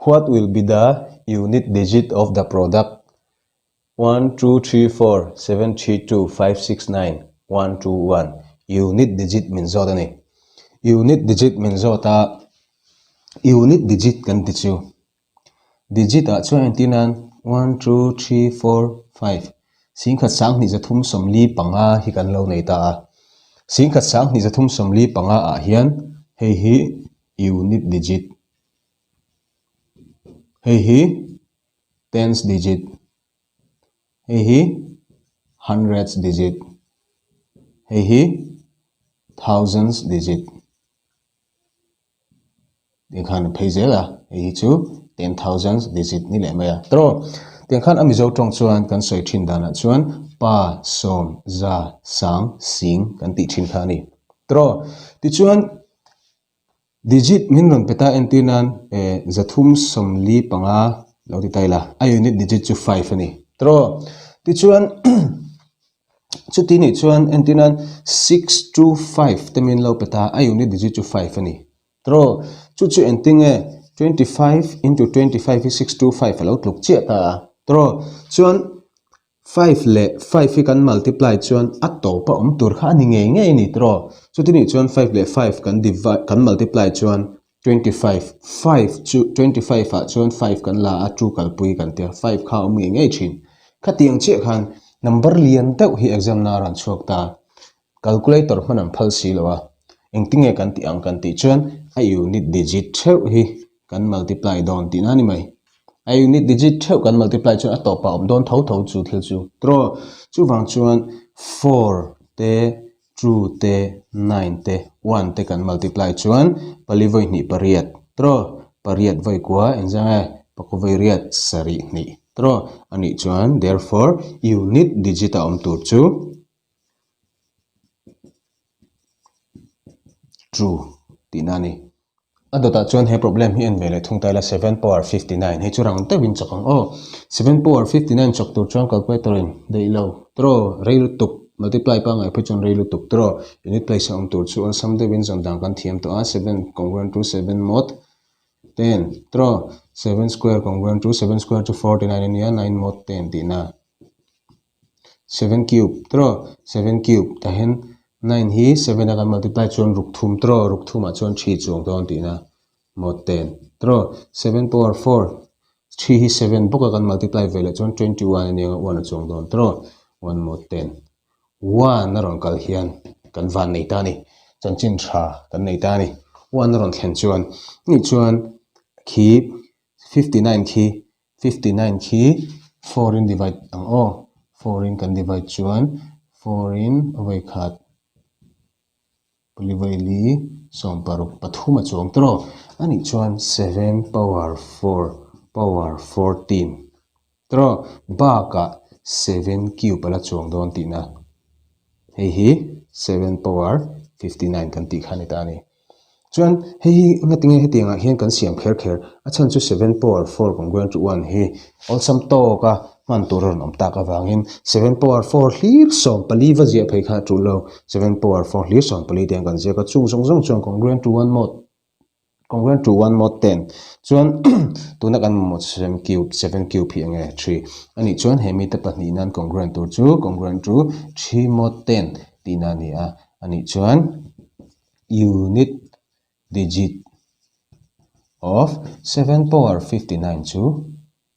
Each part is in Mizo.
What will be the unit digit of the product one two three four seven three two five six nine one two one Unit digit min zawt a ni. Unit digit min zawt a, unit digit kan ti chu. Digit ah chuan entir nan one two three four five singkhat sanghnih zathum sawmli panga hi kan lo nei ta a. Singkhat sanghnih zathum sawmli panga ah hian hei hi unit digit hei hi tens digit hei hi hundreds digit hei hi thousands digit. Tiang khan a phei zel a, hei hi chu 10,000 digit ni leh mai a. Tawh, tiang khan a Mizo tawng chuan kan sawi thin danah chuan pa, sawm, za, sang, sing kan tih thin kha a ni. Tawh, tichuan digit min rawn pe ta entir nan eh zathum sawmli panga lo ti ta ila, a unit digit chu five a ni. Tawh, tichuan Chuti nih chuan entir nan 625 te min lo pe ta a unit digit chu 5 a ni. Tawh chu chu engtin nge 25 into 25 hi 625 a lo tluk chiah ta a. Tawh chuan 5 leh 5 hi kan multiply chuan a tawp a awm tur kha a ni ngei ngei a ni tawh. Chuti nih chuan 5 leh 5 kan divide kan multiply chuan 25 five chu 25 ah chuan five kan la a two kalpui kan tia five kha a awm ngei ngei thin. Khatiang chiah khan number lian deuh hi exam na a rawn chhuak ta. Calculator hman an phal si lo a, engtinge kan tih ang kan tih chuan a unit digit theuh hi kan multiply dawn tihna a ni mai. A unit digit theuh kan multiply chuan a tawpah awm dawn tho tho chu thil chu. Tawh chuvang chuan four te two te nine te one te kan multiply chuan pali vawi hnih pariat tawh pariat vawi kua engzang nge pakua vawi riat sarih hnih tawh anih chuan therefore unit digit a awm tur chu two tihna a ni. A dawtah chuan he problem hi en ve leh thung ta ila 7 power 59 hei chu rang deuhin chawk ang aw. 7 power 59 chawk tur chuan calculator in daih lo tawh rei lutuk multiply pangngai phei chuan rei lutuk tawh unit place a awm tur chu awlsam deuhin zawn dan kan thiam tawh a 7 congruent to 7 mod 10 tawh 7 square congruent to 7 square chu 49 a nia 9 mod 10 tihna. 7 cube tawh 7 cube tah hian 9 hi 7 a kan multiply chuan ruk thum tawh ruk thumah chuan 3 chuang dawn tihna maw 10 tawh 7 power 4 3 hi 7 bawk a kan multiply ve leh chuan 21 a nia 1 a chuang dawn tawh 1 maw 10 1 a rawn kal hian kan van nei ta a ni chanchin tha kan nei ta a ni 1 a rawn thlen chuan ni chuan khi 59 khi 59 khi four in divide ang aw four in kan divide chuan four in a vawi khat pali vawi li sawm paruk pathum a chuang tawh a nih chuan seven power four power fourteen tawh bakah seven cube a la chuang dawn tihna hei hi seven power 59 kan tih kha a ni ta a ni. Chuan hei hi ngatinge hetiang ah hian kan siam kher kher a chhan chu seven power four congruent to one hi awlsam tawk a hman tur a rawn awm tak avangin seven power four hlir sawm pali va ziah phei kha a tul lo seven power four hlir sawm pali te an kan ziak a chung zawng zawng chuan congruent to one mode congruent to one mode ten chuan tuna kan mamawh seven cube seven cube hi enge three anih chuan he mite pahnih nan congruent tur chu congruent to three mode ten tihna a ni a anih chuan. Unit digit of 7 power 59 chu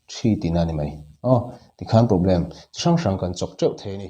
3 tihna a ni mai. Aw, tikhan problem chi hrang hrang kan chawk teuh thei a ni.